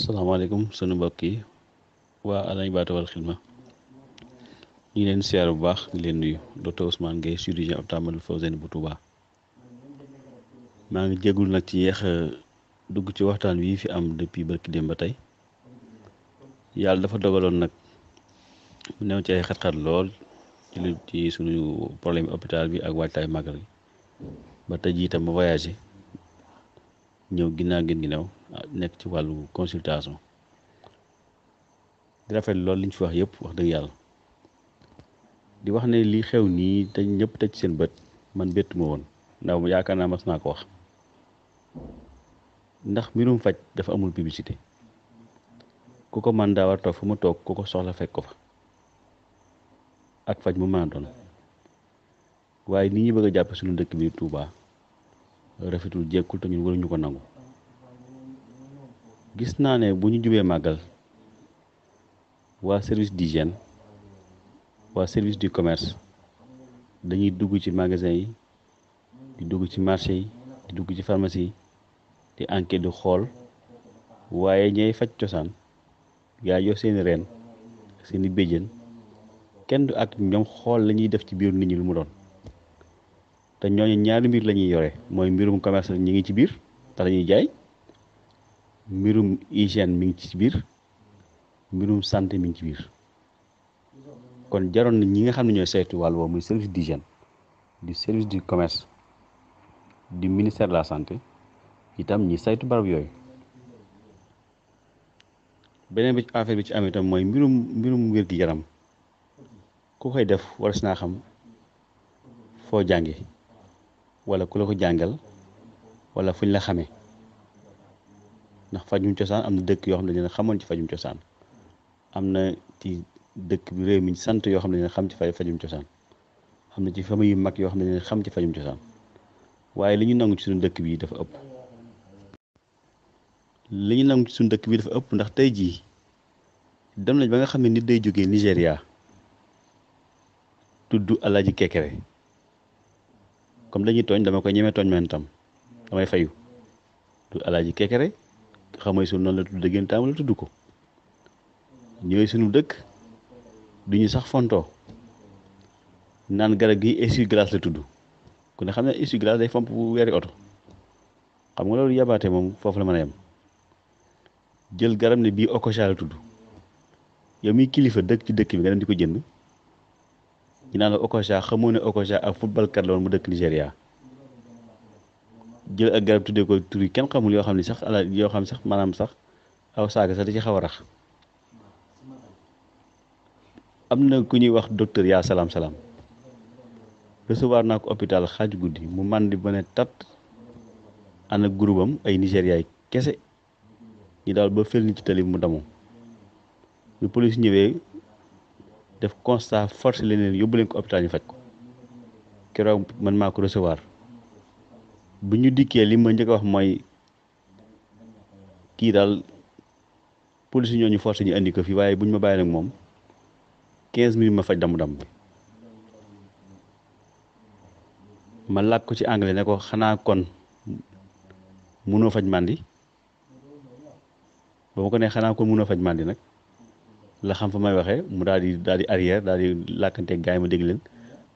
salaamaaleykum sunu mbokk yi waa Al Hibadatou Wal Xidma ñu ngi leen siyaar bu baax di leen nuyu docteur Ousmane Gueye chirurgien ophtalmologue Fawzeyni bu Touba. maa ngi jégul nag ci yéex dugg ci waxtaan wi fi am depuis barki démb ba tey yàlla dafa dogaloon nag mu new ci ay xat-xat lool ci suñu problème hôpital bi ak waajtaay màggal gi ba tey jii itam ma voyagé ñëw ginnaaw ngeen gi new nekk ci wàllu consultation di rafet loolu liñ fi wax yëpp wax dëgg yàlla di wax ne li xew nii te ñëpp teg ci seen bët man bettu ma woon ndax yaakaar naa mas naa ko wax ndax mbirum faj dafa amul publicité ku ko man daa war toog fu mu toog ku ko soxla fekk ko fa ak faj mu mën a doon waaye ni ñu bëgg a jàppe suñu dëkk bi Touba rafetul jekkul te ñun waruñu ko nangu gis naa ne bu ñu jubee màggal waa service d'hygiène waa service du commerce dañuy dugg ci magasin yi di dugg ci marché yi di dugg ci pharmacie yi di enquête di xool waaye ñay faj cosaan gaa yor seeni reen seeni béjjén kenn du ak ñoom xool la ñuy def ci biir nit ñi lu mu doon te ñooñu ñaari mbir la ñuy yore mooy mbirum commerce ñi ngi ci biir te lañuy jaay mbirum hygiène mi ngi ci biir mbirum santé mi ngi ci biir kon jaroon na ñi nga xam ne ñooy saytu wàll woowu muy service d'hygiène du service du commerce du ministère de la santé itam ñi saytu barab yooyu beneen bi affaire bi ci am itam mooy mbirum wér gi yaram ku koy def war si naa xam foo jànge wala ku la ko jàngal wala fuñ la xamee ndax fajum cosaan am na dëkk yoo xam ne dañu xamoon ci fajum cosaan am na ci dëkk bi réew mi sant yoo xam ne dañu xam ci fajum cosaan am na ci famille yu mag yoo xam ne dañu xam ci fajum cosaan waaye li ñu nangu ci suñu dëkk bi dafa ëpp ndax tey jii dem nañ ba nga xam ne nit day jógee Nigéria tudd Alaaji Kekere comme dañuy tooñ dama koy ñemee tooñ man tam damay fayu tudd Alaaji Kekere xamay su noonu la tudd dëggantaam la tudd ko ñëwee suñu dëkk duñu sax fontoo naan garab gi essuie-glace la tudd ku ne xam ne essuie-glace day fomp bu weeri oto xam nga loolu yabaate moom foofu la mën a yem jël garab ne bii okocha la tudd yow miy kilifa dëkk ci dëkk bi nga dem di ko jënd ñu naan la okocha xamoo ne okocha ak football kat la woon mu dëkk Nigéria jël ak garab tuddee ko tur yi kenn xamul yoo xam ne sax yoo xam sax maanaam sax aw saaga sax da ci xaw a rax am na ku ñuy wax docteur yaa salaam recevoir naa ko hôpital xaaju guddi mu man di ba ne tat ànd ak groupe am ay Nigéria yi kese ñi daal ba fel ni ci tali mu damoo bu police ñëwee def constat forcé leen yóbbu leen ko hôpital ñu faj ko keroog man maa ko recevoir bu ñu dikkee li ma njëkk a wax mooy kii daal police ñoo ñu forcé ñu indi ko fii waaye bu ñu ma bàyyi nag moom 15 minutes ma faj damm-damm bi ma làkk ko ci anglais ne ko xanaa kon mënoo faj màndi ba ma ko ne xanaa kon mënoo faj màndi nag la xam fa may waxee mu daal di arrière daal di làkkante gaay ma dégg leen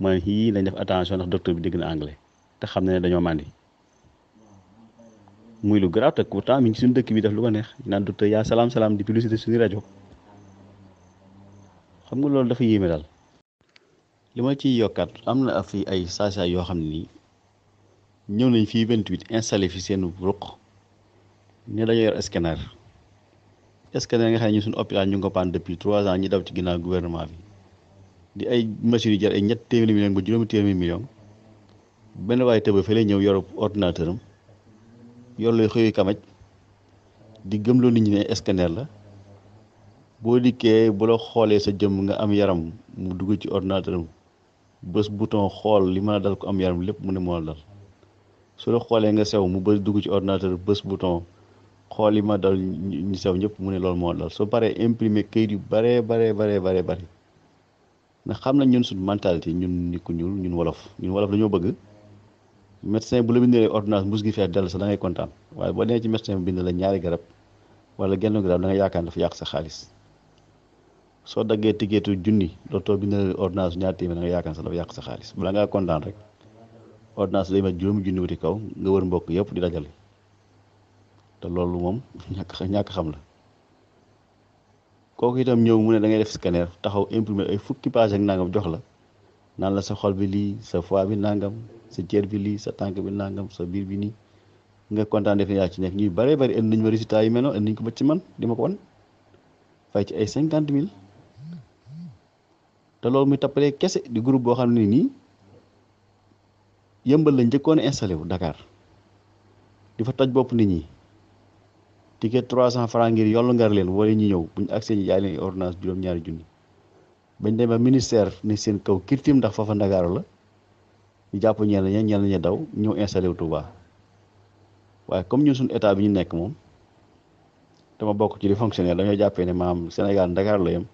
man yii dañ def attention ndax docteur bi dégg na anglais te xam ne dañoo màndi muy lu grave te pourtant mi ngi suñu dëkk bi def lu ko neex naan docteur yaa salaam di publicité suñu rajo xam nga loolu dafa yéeme daal. li ma ciy yokkaat am na fi ay saay-saay yoo xam ne nii ñëw nañ fii 28 installé fi seen ruq ne dañoo yor scanner nga xam ne ñu suñu hôpital ñu ngi ko paan depuis 3 ans ñi daw ci ginnaaw gouvernement bi di ay machines yu jar ay ñett téeméeri millions ba juróomi téeméeri millions benn waaye tëba fële ñëw yor ordinateur am yor lay xëyu kamaj di gëmloo nit ñi ne scanner la boo dikkee bu la xoolee sa jëmm nga am yaram mu dugg ci ordinateur am bés bouton xool li mën a dal ko am yaram lépp mu ne moo la dal su la xoolee nga sew mu bës dugg ci ordinateur bés bouton xool li ma dal ñu sew ñëpp mu ne loolu moo dal soo paree imprimer kayit yu bare ndax xam nañ ñun suñu mentalité ñun nit ku ñuul ñun wolof dañoo bëgg médecin bu la bindee ordonnance mbus gi fees dell sax da ngay kontaan waaye boo nee ci médecin bu bind la ñaari garab wala genn garab da nga yaakaar dafa yàq sa xaalis soo daggee tikeetu junni docteur bi na ordonnance ñaar téeméer da nga yaakaar sax dafa yàq sa xaalis bala ngaa kontaan rek ordonnance day mat juróomi junni wuti kaw nga wër mbokk yëpp di dajale te loolu moom ñàkk xam la kooku itam ñëw mu ne da ngay def scanner taxaw imprimer ay fukki page ak nangam jox la naan la sa xol bi lii sa foie bi nangam sa cër bi lii sa tànk bi nangam sa biir bi nii nga kontaan def ne yaa ci nekk ñuy bare bari indi nañu ma résultat yi mel noonu indi nañu ko ba ci man di ma ko wan fay ci ay 50 000 te loolu muy tappalee kese di groupe boo xam ne nii yëmbal la njëkkoon a installé wu Dakar di fa toj bopp nit ñi ticket 300 francs ngir yollu ngar leen wala ñu ñëw bu ñu accès ñu jaay leen ordonnance juróom-ñaari junni bañ dem ba ministère ni seen kaw kirtim ndax foofa Ndakaaru la ñu jàpp ñenn ña daw ñëw installé wu Touba waaye comme ñun suñu état bi ñu nekk moom dama bokk ci di fonctionnaire dañoo jàppee ne maam Sénégal Dakar la yem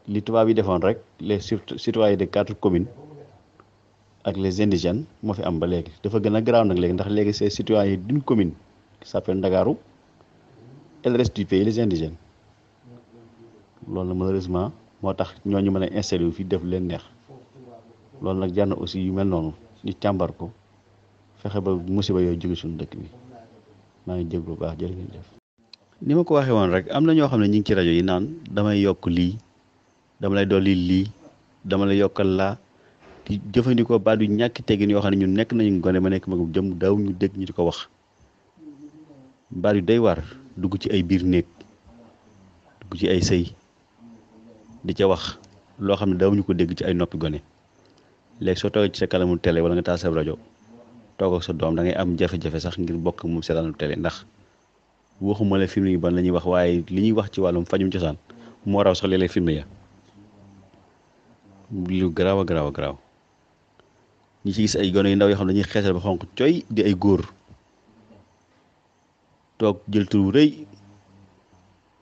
li tubaab yi defoon rek les citoyens de 4 communes ak les indigènes moo fi am ba léegi dafa gën a garaaw nag léegi ndax léegi ces citoyens d'une commune qui s'appelle Ndakaaru et le reste du pays les indigènes loolu na malheureusement moo tax ñooñu mën a installé wu fii def leen neex loolu nag jar na aussi yu mel noonu ñu càmbar ko fexe ba musiba yooyu jóge suñu dëkk bi maa ngi jéglu bu baax jërë ngeen jëf. ni ma ko waxee woon rek am na ñoo xam ne ñu ngi ci rajo yi naan damay yokk lii dama lay dolli lii dama lay yokkal laa di jëfandikoo baat yu ñàkk teggin yoo xam ne ñun nekk nañu gone ma nekk magum jëm daaw ñu dégg ñu di ko wax baat yu day war dugg ci ay biir néeg dugg ci ay sëy di ca wax loo xam ne daaw ñu ko dégg ci ay noppi gone léegi soo toogee ci sa kanamu télé wala nga taal sa rajo toog ak sa doom da ngay am jafe-jafe sax ngir bokk moom seetaanu télé ndax waxuma la film yi ban la ñuy wax waaye li ñuy wax ci wàllum fajum cosaan moo raw sax léeg-léeg film ya lu garaaw a garaaw a garaaw ñi ci gis ay gone yu ndaw yoo xam ne dañuy xeesal ba xonq coy di ay góor toog jël tur wu rëy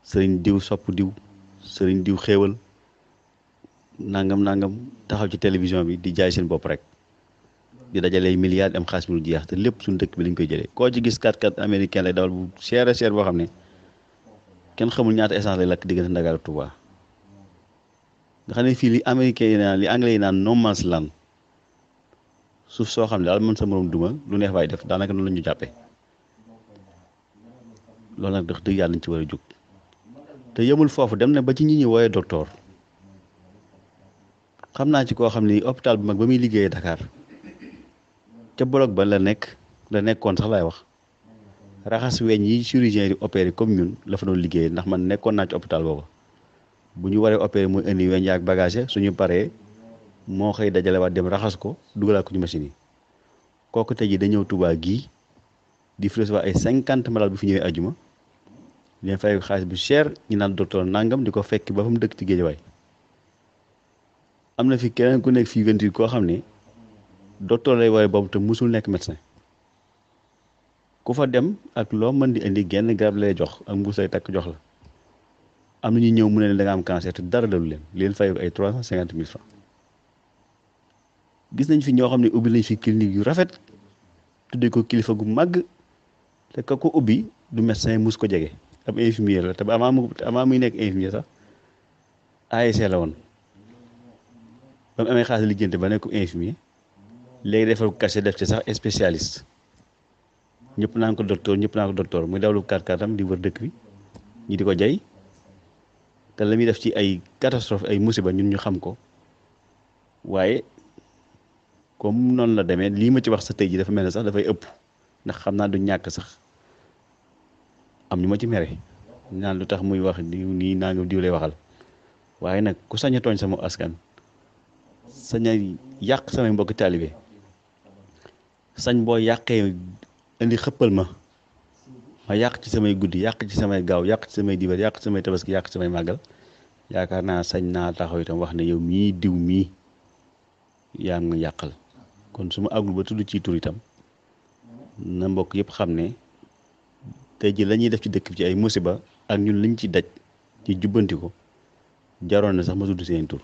sëriñ diw sopp diw sëriñ diw xéewal nangam taxaw ci télévision bi di jaay seen bopp rek di dajale milliards am xaalis mu jeex te lépp suñu dëkk bi lañ koy jëlee koo ci gis 4x4 américain lay dawal bu cher a cher boo xam ne kenn xamul ñaata essence lay lakk diggante Ndakaar ak Touba nga xam ne fii li américain yi naan li anglais yi naan no man's land suuf soo xam ne daal mën sa morom duma lu neex waay def daanaka noonu la ñu jàppee loolu nag wax dëgg yàlla nañ ci war a jóg te yemul foofu dem na ba ci ñi ñi wooyee docteur xam naa ci koo xam ni hôpital bu mag ba muy liggéeyee Dakar ca bloc ba la nekkoon sax laay wax raxas weñ yi chirurgien yi opéré comme ñun la fa doon liggéeyee ndax man nekkoon naa ci hôpital booba bu ñu waree opéré muy indi weñ yaak bagage suñu paree moo xëy dajale waat dem raxas ko dugalaat ko ci machine yi kooku tey jii da ñëw Touba gii di recevoir ay 50 malade bu fi ñëwee ajuma leen fay xaalis bu cher ñu naan docteur nangam di ko fekk ba fa mu dëkk ci Géejawaay am na fi keneen ku nekk fii 28 koo xam ne docteur lay woowee boobu te musul nekk médecin ku fa dem ak loo mën di indi genn garab lay jox ak mbuus lay takk jox la am na ñuy ñëw mu ne da nga am cancer te dara dalu leen fay ay 350 000 francs gis nañ fi ñoo xam ne ubbi nañ fi clinique yu rafet tuddee ko kilifa gu màgg te ka ko ubbi du médecin mus ko jege ab infirmier la te ba avant muy nekk infirmier sax ASC la woon ba mu amee xaalis lijjanti ba nekk infirmier léegi defal ko cachet def ci sax spécialiste ñëpp naan ko docteur muy dawlu 4x4 am di wër dëkk bi ñi di ko jay te la muy def ci ay catastrophe ay musiba ñun ñu xam ko waaye comme noonu la demee lii ma ci wax sa tey ji dafa mel ne sax dafay ëpp ndax xam naa du ñàkk sax am ñu ma ci mere naan lu tax muy wax diw nii nangam diw lay waxal waaye nag ku sañ a tooñ sama askan sañ a yàq samay mbokki taalibe sañ boo yàqee indi xëppal ma yàq ci samay guddi yàq ci samay gaaw yàq ci samay diber yàq ci samay tabaski yàq ci samay màggal yaakaar naa sañ naa taxaw itam wax ne yow mii diw mii yaa nga yàqal kon su ma àggul ba tudd ci tur itam na mbokk yëpp xam ne tey ji la ñuy def ci dëkk bi ci ay musiba ak ñun liñ ci daj ci jubbanti ko jaroon na sax ma tudd seen tur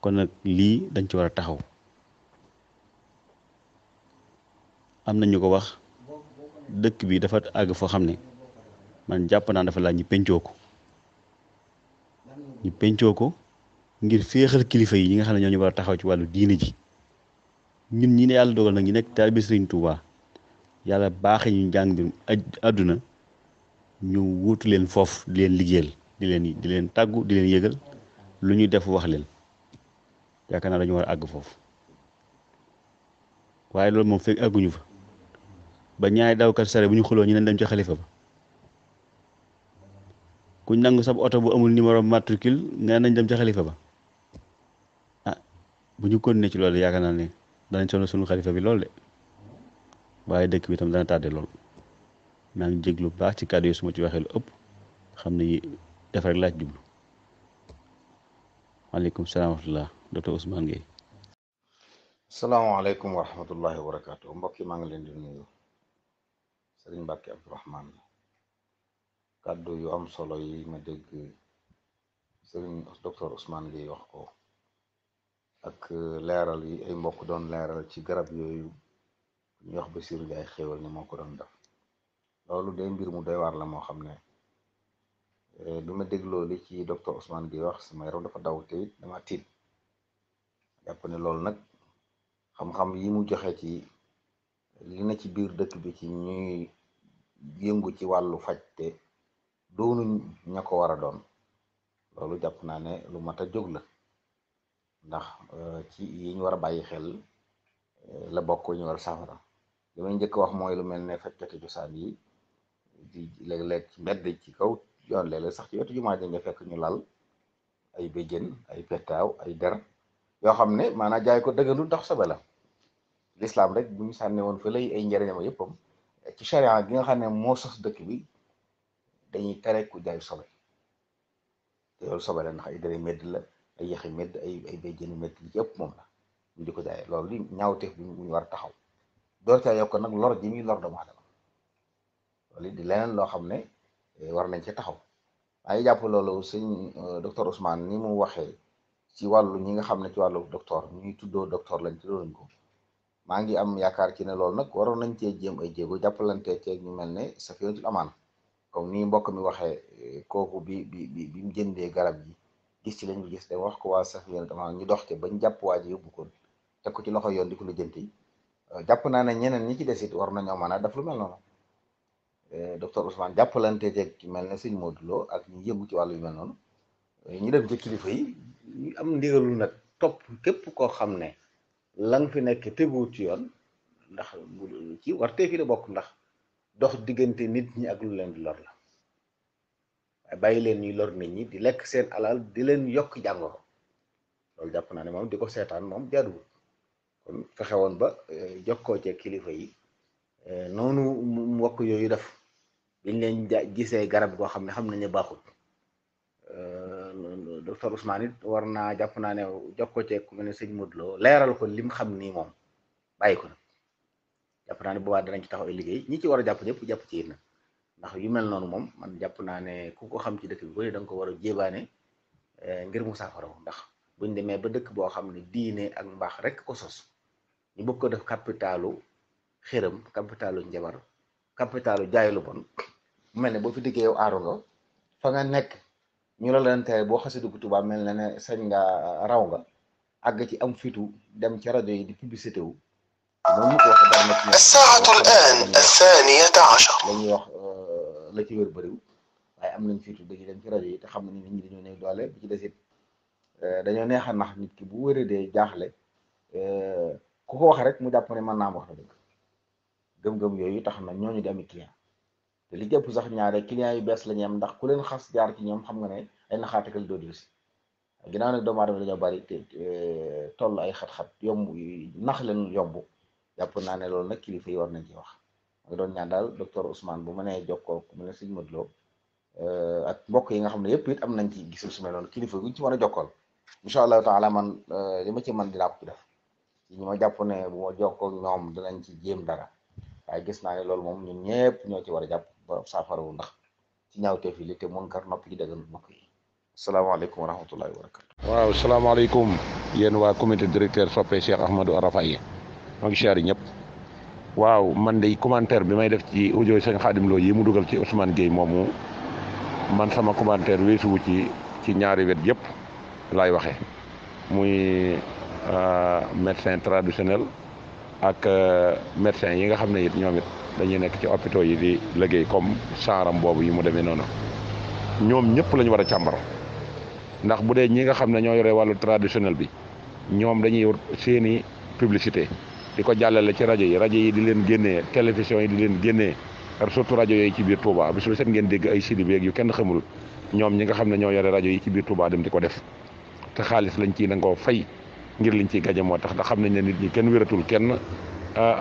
kon nag lii dañ ci war a taxaw am na ñu ko wax dëkk bi dafa àgg foo xam ne man jàpp naa dafa laaj ñu pencoo ko ngir féexal kilifa yi ñi nga xam ne ñoo ñu war a taxaw ci wàllu diine ji ñun ñi ne yàlla dogal nag ñu nekk taalibe Sëriñ Tuubaa yàlla baaxee ñu jàng mbirum àdduna ñu wuutu leen foofu di leen liggéeyal di leen tàggu di leen yëgal lu ñuy def wax leen yaakaar naa dañu war a àgg foofu waaye loolu moom fekk àgguñu fa ba ñaari dawkat sare bu ñu xuloo ñu leen dem ci xalifa ba kuñ nangu sab oto bu amul numéro matricule nga nañ dem ci xalifa ba ah bu ñu continuer ci loolu yaakaar naa ne danañ sonal sunu xalifa bi lool de waaye dëkk bi tam dana tardé lool maa ngi jéglu bu baax ci kàddu yi su ma ci waxee lu ëpp xam ne def rek laaj jublu waaleykum salaam wa rahmatulah docteur Ousmane Gueye. salaamaaleykum wa rahmatullahi wa barakaatu mbokk yi maa ngi leen di nuyu Sëriñ Mbàkke Abdourahmane kàddu yu am solo yi ma dégg Sëriñ docteur Ousmane Gueye wax ko ak leeral yi ay mbokk doon leeral ci garab yooyu ñu wax Bassirou Ndiaye xéewal ni moo ko doon def loolu day mbir mu doy waar la moo xam ne bi ma dégloo li ci docteur Ousmane Gueye wax sama yaram dafa daw te dama tiit jàpp ne loolu nag xam-xam yi mu joxe ci li na ci biir dëkk bi ci ñuy yëngu ci wàllu faj te doonuñ ña ko war a doon loolu jàpp naa ne lu mat a jóg la ndax ci yi ñu war a bàyyi xel la bokk ñu war a saafara li may njëkk wax mooy lu mel ne fajkati cosaan yi di léeg-léeg ci mbedd ci kaw yoon léeg-léeg sax ci wetu jumaa ji nga fekk ñu lal ay béjjën ay pettaaw ay der yoo xam ne maanaam jaay ko dëgganul ndax sobe la l'islam rek bu ñu sànne woon fa lay ay njëriñam yëppam ci charia gi nga xam ne moo sos dëkk bi dañuy tere ku jaay sobe te loolu sobe la ndax ay dere medd la ay yaxi medd ay béjjëni medd li ci ëpp moom la ñu di ko jaay loolu li ñaawteef bi ñu war a taxaw door caa yokk nag lor ji muy lor doomu aadama loolu di leneen loo xam ne war nañ ci taxaw waaye jàpp loolu sëñ docteur Ousmane ni mu waxee ci wàllu ñi nga xam ne ci wàllu docteur ñuy tuddoo docteur lañ tuddoo nañ ko maa ngi am yaakaar ci ne loolu nag waroon nañ cee jéem ay jéego jàppalante ceeg ñu mel ne Safinatul Amaan comme ni mbokk mi waxee kooku bi mu jëndee garab yi gis ci lañ ko gis dem wax ko waa Safinatul Amaan ñu dox te bañ jàpp waa ji yóbbu ko teg ko ci loxo yoon di ko lijjanti jàpp naa ne ñeneen ñi ci desit war nañoo mën a def lu mel noonu docteur Ousmane jàppalante ceeg ci mel ne sëñ Modou Lo ak ñu yëngu ci wàllu yu mel noonu ñu dem ci kilifa yi ñu am ndigalul nag topp képp koo xam ne la nga fi nekk teguwut ci yoon ndax ci wartee fi la bokk ndax dox diggante nit ñi ak lu leen di lor la waaye bàyyi leen ñuy lor nit ñi di lekk seen alal di leen yokk jàngoro loolu jàpp naa ne moom di ko seetaan moom jaaduwul kon fexe woon ba jokkoo ci kilifa yi noonu mbokk yooyu def biñ leen gisee garab goo xam ne xam nañ ne baaxul docteur Ousmane it war naa jàpp naa ne jokkoo ci ku mel ne sëñ Modou Lo leeral ko lim xam nii moom bàyyi ko nag jàpp naa ne boobaa danañ ci taxaw ay liggéey ñi ci war a jàpp ñëpp jàpp ci it nag ndax yu mel noonu moom man jàpp naa ne ku ko xam ci dëkk bi bu ne da nga ko war a jébaane ngir mu saafara ndax buñ demee ba dëkk boo xam ne diine ak mbaax rek ko sos ñu bëgg ko def capitalu xëram capitalu njabar capitalu jaay lu bon mu mel ne boo fi diggee yow aaru nga fa nga nekk ñu la leen tere boo xasee dugg Tuubaa mel na ne sañ nga raw nga àgg ci am fitu dem ci rajo yi di publicité wu moom ñu ko wax dara na الساعة الآن 12. la ñuy wax la ci wér bëriw waaye am nañ fitu dañuy dem ci rajo yi te xam ne nit ñi dañoo néew doole bi ci desit dañoo neex a nax nit ki bu wéree dee jaaxle ku ko wax rek mu jàpp ne mën naa am wax na dëgg gëm-gëm yooyu tax na ñooñu di ami client te li jëpp sax ñaare client yu bees la ñu am ndax ku leen xas jaar ci ñoom xam nga ne ay naxaatekal doo si ginnaaw nag doomu aadama dañoo bari te toll ay xat-xat yomb nax leen yomb jàpp naa ne loolu nag kilifa yi war nañ ci wax nga doon ñaan daal docteur Ousmane bu mënee jokkoo ku mel ne sëñ Modou Lo ak mbokk yi nga xam ne yëpp it am nañ ci gisul su mel noonu kilifa guñ ci mën a jokkool incha allahu taala man li ma ci mën dinaa ko ci def ci ñi ma jàpp ne bu ma jokkoo ñoom dinañ ci jéem dara waaye gis naa ne loolu moom ñun ñëpp ñoo ci war a jàpp ba saafarawu ndax ci ñaawteef yi li te mun kar nopp yi dëggal mbokk yi asalaamaaleykum wa rahmatullahi wa barakatu waaw salaamaaleykum yéen waa comité directeur soppe Cheikh Ahmadou Arafa yi maa ngi siyaare ñëpp waaw man de commentaire bi may def ci audio sëñ Xaadim Lo yi mu dugal ci Ousmane Gueye moomu man sama commentaire weesuwu ci ñaari wet yëpp laay waxee muy médecin traditionnel ak médecin yi nga xam ne it ñoom it dañuy nekk ci hôpitaux yi di liggéey comme saaram boobu yi mu demee noonu ñoom ñëpp la ñu war a càmbar ndax bu dee ñi nga xam ne ñoo yore wàllu traditionnel bi ñoom dañuy yor seeni publicité di ko jàllale ci rajo yi di leen génnee télévision yi di leen génnee surtout rajo yooyu ci biir Touba bis bu set ngeen dégg ay sidi beeg yu kenn xamul ñoom ñi nga xam ne ñoo yore rajo yi ci biir Touba dem di ko def te xaalis lañ ciy nangoo fay ngir liñ ciy gaje moo tax ndax xam nañ ne nit ñi kenn wératul kenn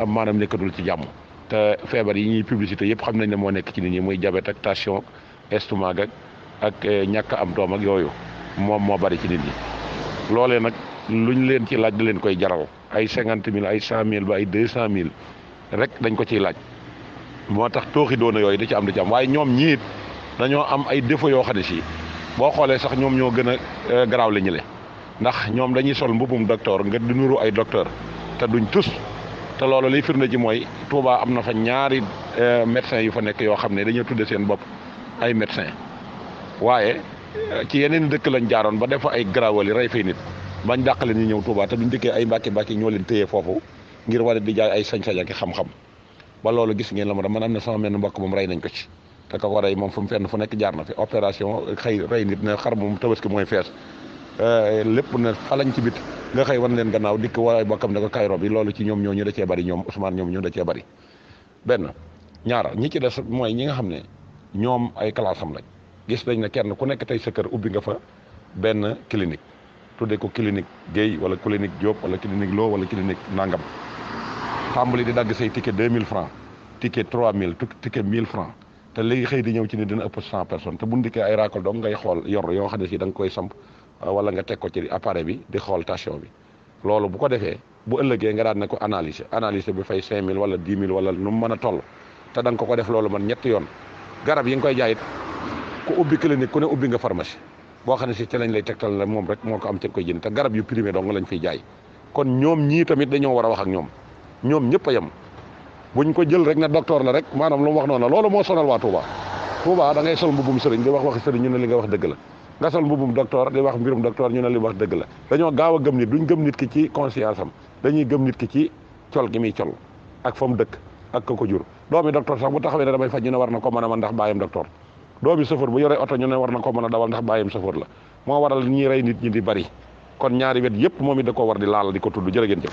maanaam nekkatul ci jàmm te feebar yi ñuy publicité yëpp xam nañ ne moo nekk ci nit ñi muy diabète ak tension estomac ak ñàkk am doom ak yooyu moom moo bari ci nit ñi loolee nag luñ leen ci laaj da leen koy jaral ay 50 000 ay 100 000 ba ay 200 000 rek dañ ko ciy laaj moo tax tooxi doona yooyu da ci am waaye ñoom ñiit dañoo am ay défaut yoo xam ne si boo xoolee sax ñoom ñoo gën a garaaw la ñële ndax ñoom dañuy sol mbubum docteur nga di nuru ay docteur te duñ tus te loolu liy firnde ji mooy Touba am na fa ñaari médecin yu fa nekk yoo xam ne dañoo tudde seen bopp ay médecin waaye ci yeneen dëkk lañ jaaroon ba def fa ay garawali rey fay nit bañ dàqale ñu ñëw Touba te duñ dëkkee ay mbàkki ñoo leen téye foofu ngir war di jaay ay sañ-sañ ak xam-xam ba loolu gis ngeen la ma da man am na sama menn mbokk moom rey nañ ko ci te ka ko rey moom fu mu fenn fu nekk jaar na fi opération xëy rey nit ne xar moom tabaski mooy fees lépp ne falañ ci bit nga xëy wan leen gannaaw dikk waaye bokkam ne ko kayro bi loolu ci ñoom ñoo ñu da cee bari ñoom Ousmane ñoom ñu da cee bari benn ñaara ñi ci des mooy ñi nga xam ne ñoom ay classe am lañ gis nañ ne kenn ku nekk tey sa kër ubbi nga fa benn clinique tudde ko clinique Guèye wala clinique Diop wala clinique Lo wala clinique Nangam tàmbali di dagg say ticket 2000 francs ticket 3000 ticket 1000 francs te léegi xëy di ñëw ci ni dina ëpp 100 personnes te bu ndikkee ay racole doom ngay xool yor yoo xam ne si da nga koy samp wala nga teg ko ci appareil bi di xool tension bi loolu bu ko defee bu ëllëgee nga daan ne ko analyser bi fay 5000 wala 10 000 wala nu mu mën a toll te da nga ko def loolu man ñetti yoon garab yi nga koy jaayit ku ubbi clinique ku ne ubbi nga pharmacie boo xam ne si ci lañ lay tegtal la moom rek moo ko am ci koy jënd te garab yu primé dong lañ fiy jaay kon ñoom ñii tamit dañoo war a wax ak ñoom ñëpp a yem buñ ko jël rek ne docteur la rek maanaam lu mu wax noonu loolu moo sonal waa Touba da ngay sol mbubum sëriñ di wax sëriñ ñu ne li nga wax dëgg la nga sol mbubum docteur di wax mbirum docteur ñu ne li wax dëgg la dañoo gaaw a gëm nit duñ gëm nit ki ci conscience am dañuy gëm nit ki ci col gi muy col ak fa mu dëkk ak ko jur doomi docteur sax bu taxawee ne damay faj ñu ne war na ko mën a man ndax bàyyam docteur doomi chauffeur bu yore oto ñu ne war na ko mën a dawal ndax bàyyam chauffeur la moo waral ñi rey nit ñi di bari kon ñaari wet yëpp moom it da ko war di laal di ko tudd jërë ngeen jëf